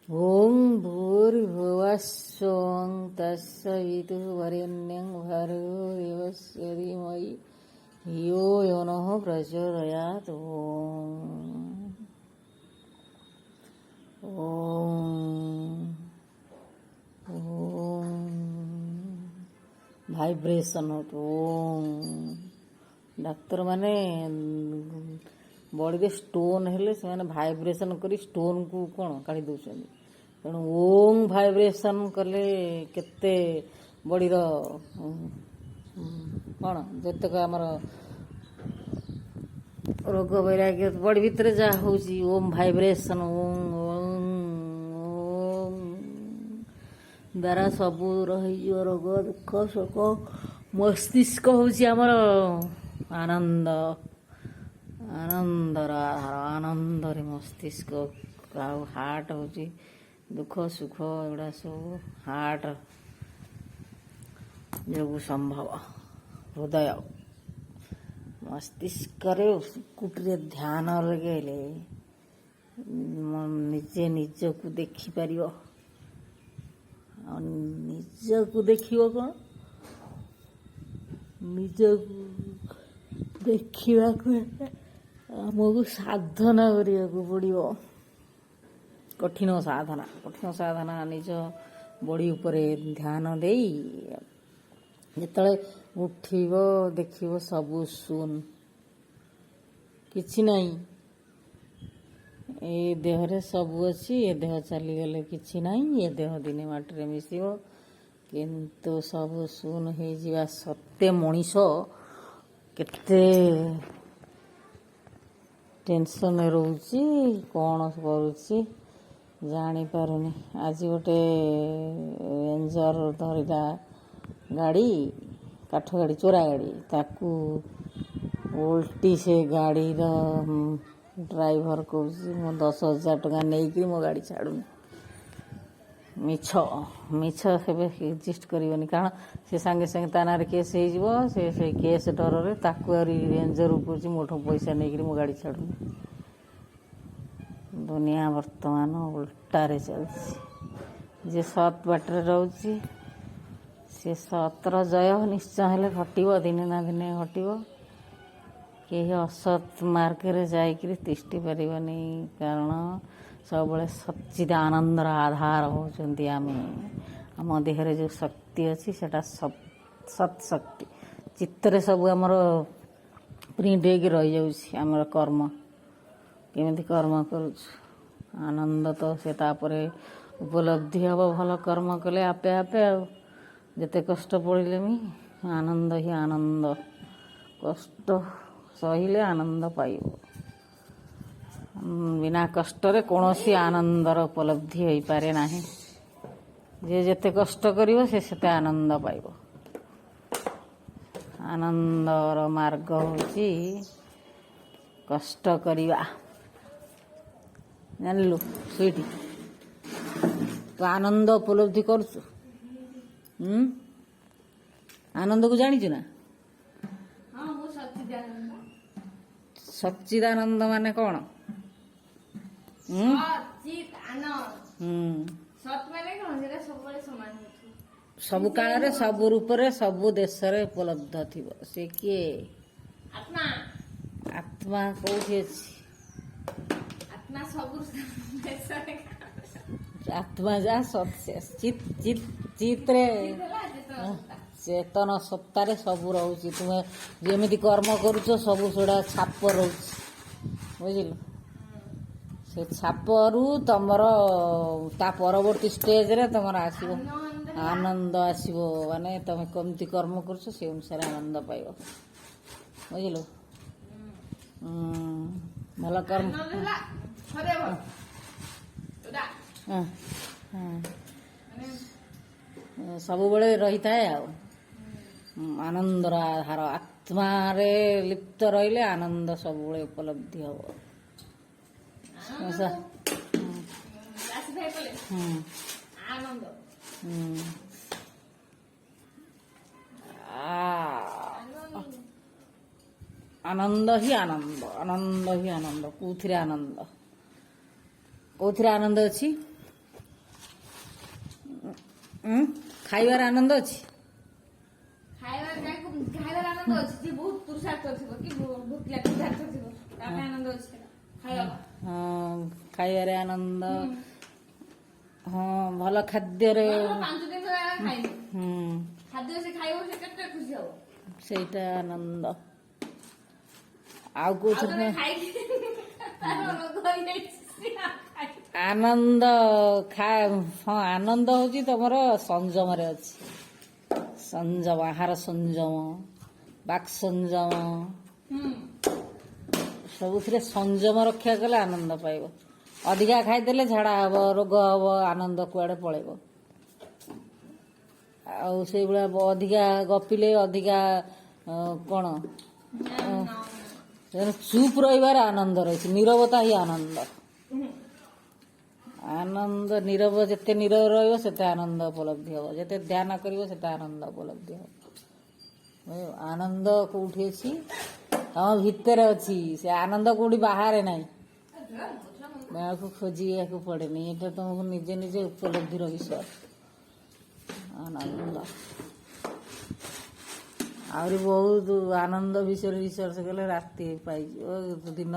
ଓଁ ଭୂର୍ଭୁବଃସ୍ୱଃ ତତ୍ସବିତୁର୍ବରେଣ୍ୟଂ ଭର୍ଗୋ ଦେବସ୍ୟ ଧୀମହି ଧିୟୋ ୟୋ ନଃ ପ୍ରଚୋଦୟାତ୍। ଓଁ ଓଁ ଓଁ ଭାଇବ୍ରେସନ୍। ଓଁ। ଡାକ୍ତରମାନେ ବଡ଼ିରେ ଷ୍ଟୋନ୍ ହେଲେ ସେମାନେ ଭାଇବ୍ରେସନ୍ କରି ଷ୍ଟୋନ୍କୁ କ'ଣ କାଢ଼ି ଦେଉଛନ୍ତି। ତେଣୁ ଓଁ ଭାଇବ୍ରେସନ୍ କଲେ କେତେ ବଡ଼ିର କ'ଣ ଯେତେକ ଆମର ରୋଗ ବୈରାଗ୍ୟ ବଡ଼ି ଭିତରେ ଯାହା ହେଉଛି, ଓମ୍ ଭାଇବ୍ରେସନ୍, ଓଁ ଓଁ ଓଁ ଦ୍ୱାରା ସବୁ ଦୂର ହେଇଯିବ, ରୋଗ, ଦୁଃଖ, ଶୋକ। ମସ୍ତିଷ୍କ ହେଉଛି ଆମର ଆନନ୍ଦ, ଆନନ୍ଦର ଆଧାର। ଆନନ୍ଦରେ ମସ୍ତିଷ୍କ ଆଉ ହାର୍ଟ ହେଉଛି ଦୁଃଖ, ସୁଖ, ଏଗୁଡ଼ା ସବୁ ହାର୍ଟ ଯୋଗୁଁ ସମ୍ଭବ। ହୃଦୟ ମସ୍ତିଷ୍କରେ କୁଟିରେ ଧ୍ୟାନ ଲଗେଇଲେ ନିଜେ ନିଜକୁ ଦେଖିପାରିବ। ଆଉ ନିଜକୁ ଦେଖିବ କ'ଣ? ନିଜକୁ ଦେଖିବାକୁ ହେଲେ ଆମକୁ ସାଧନା କରିବାକୁ ପଡ଼ିବ, କଠିନ ସାଧନା। କଠିନ ସାଧନା, ନିଜ ବଡ଼ି ଉପରେ ଧ୍ୟାନ ଦେଇ ଯେତେବେଳେ ଉଠିବ, ଦେଖିବ ସବୁ ଶୂନ, କିଛି ନାହିଁ। ଏ ଦେହରେ ସବୁ ଅଛି, ଏ ଦେହ ଚାଲିଗଲେ କିଛି ନାହିଁ। ଏ ଦେହ ଦିନେ ମାଟିରେ ମିଶିବ। କିନ୍ତୁ ସବୁ ଶୂନ ହେଇଯିବା ସତ୍ତ୍ୱେ ମଣିଷ କେତେ ଟେନସନରେ ରହୁଛି, କ'ଣ କରୁଛି ଜାଣିପାରୁନି। ଆଜି ଗୋଟେ ରେଞ୍ଜର ଧରିଲା ଗାଡ଼ି, କାଠ ଗାଡ଼ି, ଚୋରା ଗାଡ଼ି। ତାକୁ ଓଲଟି ସେ ଗାଡ଼ିର ଡ୍ରାଇଭର କହୁଛି, ମୁଁ 10,000 ଟଙ୍କା ନେଇକି ମୋ ଗାଡ଼ି ଛାଡ଼ୁନି। ମିଛ, ମିଛ କେବେ ଏକ୍ଜିଷ୍ଟ କରିବନି। କାରଣ ସେ ସାଙ୍ଗେ ସାଙ୍ଗେ ତା ନାଁରେ କେସ୍ ହେଇଯିବ। ସେ ସେଇ କେସ୍ ଡରରେ ତାକୁ ଆହୁରି ରେଞ୍ଜର କହୁଛି, ମୋଠୁ ପଇସା ନେଇକିରି ମୋ ଗାଡ଼ି ଛାଡ଼ୁନି। ଦୁନିଆ ବର୍ତ୍ତମାନ ଓଲଟାରେ ଚାଲିଛି। ଯିଏ ସତ୍ ବାଟରେ ରହୁଛି, ସେ ସତର ଜୟ ନିଶ୍ଚୟ ହେଲେ ଘଟିବ, ଦିନେ ନା ଦିନେ ଘଟିବ। କେହି ଅସତ୍ ମାର୍ଗରେ ଯାଇକିରି ତିଷ୍ଠି ପାରିବନି। କାରଣ ସବୁବେଳେ ସଚ୍ଚିଦ ଆନନ୍ଦର ଆଧାର ହେଉଛନ୍ତି ଆମେ। ଆମ ଦେହରେ ଯେଉଁ ଶକ୍ତି ଅଛି, ସେଟା ସତ୍ ଶକ୍ତି। ଚିତ୍ତରେ ସବୁ ଆମର ପ୍ରିଣ୍ଟ ହେଇକି ରହିଯାଉଛି। ଆମର କର୍ମ କେମିତି କର୍ମ କରୁଛୁ, ଆନନ୍ଦ ତ ସେ ତାପରେ ଉପଲବ୍ଧି ହେବ। ଭଲ କର୍ମ କଲେ ଆପେ ଆପେ, ଆଉ ଯେତେ କଷ୍ଟ ପଡ଼ିଲେ ବି ଆନନ୍ଦ ହିଁ ଆନନ୍ଦ। କଷ୍ଟ ସହିଲେ ଆନନ୍ଦ ପାଇବ। ବିନା କଷ୍ଟରେ କୌଣସି ଆନନ୍ଦର ଉପଲବ୍ଧି ହୋଇପାରେ ନାହିଁ। ଯିଏ ଯେତେ କଷ୍ଟ କରିବ, ସେ ସେତେ ଆନନ୍ଦ ପାଇବ। ଆନନ୍ଦର ମାର୍ଗ ହେଉଛି କଷ୍ଟ କରିବା। ଜାଣିଲୁ ସେଇଠି ତୁ ଆନନ୍ଦ ଉପଲବ୍ଧି କରୁଛୁ? ହୁଁ, ଆନନ୍ଦକୁ ଜାଣିଛୁ ନା? ହଁ, ମୁଁ ସଚ୍ଚିଦାନନ୍ଦ। ସଚ୍ଚିଦାନନ୍ଦ ମାନେ କ'ଣ? ହୁଁ। ସଚିତ ଆନନ୍ଦ। ସତ୍ ମାନେ କଣ? ସେଟା ସବୁବେଳେ ସମାନ ହଉଥିବ। ସବୁ କାଳରେ, ସବୁ ରୂପରେ, ସବୁ ଦେଶରେ ଉପଲବ୍ଧ ଥିବ, ସେ କିଏ? ଆତ୍ମା। ଆତ୍ମା କୋଉଠି ଅଛି? ଆତ୍ମା ସବୁ ଦେଶରେ। ଆତ୍ମା ଯାହା ସତ୍, ସେ ଚିତ୍, ଚିତ୍, ଚିତ୍ରେ। ହେଲା ଚେତନ ସତ୍ତା। ଚେତନ ସତ୍ତାରେ ସବୁ ରହୁଛି। ତୁମେ ଯେମିତି କର୍ମ କରୁଛ, ସବୁ ସେଗୁଡ଼ା ଛାପ ରହୁଛି, ବୁଝିଲୁ? ସେ ଛାପରୁ ତମର ତା ପରବର୍ତ୍ତୀ ଷ୍ଟେଜରେ ତମର ଆସିବ। ଆନନ୍ଦ। ଆନନ୍ଦ ଆସିବ ମାନେ ତମେ କେମିତି କର୍ମ କରୁଛ, ସେ ଅନୁସାରେ ଆନନ୍ଦ ପାଇବ, ବୁଝିଲୁ? ଭଲ କର୍ମ। ଆନନ୍ଦ ହେଲା ଥରେ ଭଲ ଯୋଉଟା ହଁ। ମାନେ ସବୁବେଳେ ରହିଥାଏ। ଆଉ ଆନନ୍ଦର ଆଧାର ଆତ୍ମାରେ ଲିପ୍ତ ରହିଲେ ଆନନ୍ଦ ସବୁବେଳେ ଉପଲବ୍ଧି ହବ। କ୍ଲାସିଫାଇ କଲେ ଆନନ୍ଦ। ହୁଁ। ଆନନ୍ଦ। ଆନନ୍ଦ ହିଁ ଆନନ୍ଦ, ଆନନ୍ଦ ହିଁ ଆନନ୍ଦ। କୋଉଥିରେ ଆନନ୍ଦ? କୋଉଥିରେ ଆନନ୍ଦ ଅଛି? ଉଁ? ଖାଇବାର ଆନନ୍ଦ ଅଛି। ଖାଇବାର ଆନନ୍ଦ ଅଛି। ଯିଏ ବହୁତ ପୁରୁଷାର୍ଥ ଥିବ କି ଭୋକିଲା କ୍ଷୁଧାର୍ଥ ଥିବ, ତା ପାଇଁ ଆନନ୍ଦ ଅଛି ସେଟା ଖାଇବା। ହଁ, ଖାଇବାରେ ଆନନ୍ଦ। ହଁ, ଭଲ ଖାଦ୍ୟରେ। 5 ଦିନ ଧରି ଖାଇନି ଖାଦ୍ୟ, ସେ ଖାଇବ, ସେ କେତେ ଖୁସି ହବ। ସେଇଟା ଆନନ୍ଦ। ଆଉ ଆଉ କୋଉଥିରେ ଜଣେ ଖାଇକି ତାର ରୋଗ ହେଇଯାଇଛି, ସେ ଆଉ ଖାଇବ। ଆନନ୍ଦ ଖା ହଁ, ଆନନ୍ଦ ହଉଛି ତମର ସଂଯମରେ ଅଛି। ସଂଯମ, ଆହାର ସଂଯମ, ବାକ୍ ସଂଯମ, ସବୁଥିରେ ସଂଯମ ରକ୍ଷା କଲେ ଆନନ୍ଦ ପାଇବ। ଅଧିକା ଖାଇଦେଲେ ଝାଡା ହବ, ରୋଗ ହବ, ଆନନ୍ଦ କୁଆଡେ ପଳେଇବ। ଆଉ ସେଇଭଳିଆ ଅଧିକା ଗପିଲେ, ଅଧିକା କଣ, ତେଣୁ ଚୁପ୍ ରହିବାର ଆନନ୍ଦ ରହିଛି। ନିରବତା ହିଁ ଆନନ୍ଦ। ଆନନ୍ଦ ନିରବ, ଯେତେ ନିରବ ରହିବ ସେତେ ଆନନ୍ଦ ଉପଲବ୍ଧି ହବ। ଯେତେ ଧ୍ୟାନ କରିବ ସେତେ ଆନନ୍ଦ ଉପଲବ୍ଧି ହବ। ବୁଝିଲ? ଆନନ୍ଦ କୋଉଠି ଅଛି? ତମ ଭିତରେ ଅଛି। ସେ ଆନନ୍ଦ କୋଉଠି ବାହାରେ ନାହିଁ। ଏହାକୁ ଖୋଜିବାକୁ ପଡେନି। ଏଇଟା ତମକୁ ନିଜେ ନିଜେ ଉପଲବ୍ଧିର ବିଷୟ ଆନନ୍ଦ। ଆହୁରି ବହୁତ ଆନନ୍ଦ ବିଷୟରେ ରିସର୍ଚ୍ଚ କଲେ ରାତି ପାଇଯିବ, ଦିନ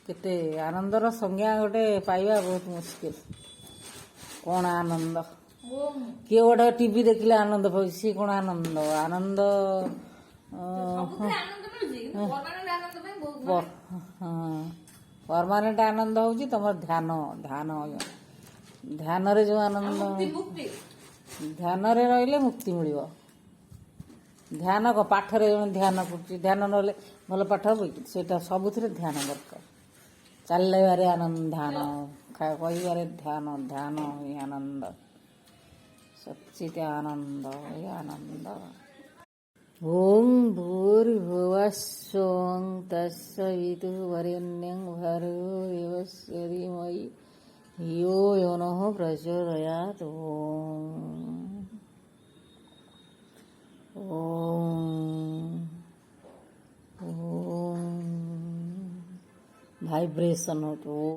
କେତେ। ଆନନ୍ଦର ସଂଜ୍ଞା ଗୋଟେ ପାଇବା ବହୁତ ମୁସ୍କିଲ। କଣ ଆନନ୍ଦ? କିଏ ଗୋଟେ ଟିଭି ଦେଖିଲେ ଆନନ୍ଦ ପାଉଛି, ସିଏ କଣ ଆନନ୍ଦ? ଆନନ୍ଦ ସବୁଥିରେ ଆନନ୍ଦ ମିଳୁଛି, କିନ୍ତୁ ପରମାନେଣ୍ଟ ଆନନ୍ଦ ପାଇଁ ବହୁତ ହଁ, ପରମାନେଣ୍ଟ ଆନନ୍ଦ ହଉଛି ତମର ଧ୍ୟାନ। ଧ୍ୟାନରେ ଯୋଉ ଆନନ୍ଦ। ମୁକ୍ତି, ମୁକ୍ତି। ଧ୍ୟାନରେ ରହିଲେ ମୁକ୍ତି ମିଳିବ। ଧ୍ୟାନ କଣ? ପାଠରେ ଜଣେ ଧ୍ୟାନ କରୁଛି, ଧ୍ୟାନ ନହେଲେ ଭଲ ପାଠ ହବ କି? ସେଇଟା ସବୁଥିରେ ଧ୍ୟାନ ଦରକାର। ଚାଲିବାରେ ଆନନ୍ଦ, ଧ୍ୟାନ କହିବାରେ ଧ୍ୟାନ। ଧ୍ୟାନ ହିଁ ଆନନ୍ଦ, ସଚ୍ଚିତ ଆନନ୍ଦ ହିଁ ଆନନ୍ଦ। ଓଁ ଭୂର୍ଭୁବଃସ୍ୱଃ ତତ୍ସବିତୁର୍ବରେଣ୍ୟଂ ଭର୍ଗୋ ଦେବସ୍ୟ ଧୀମହି ଧିୟୋ ୟୋ ନଃ ପ୍ରଚୋଦୟାତ୍। ଓଁ ଓଁ ଓଁ। ଭାଇବ୍ରେସନ ହଉଥିବ।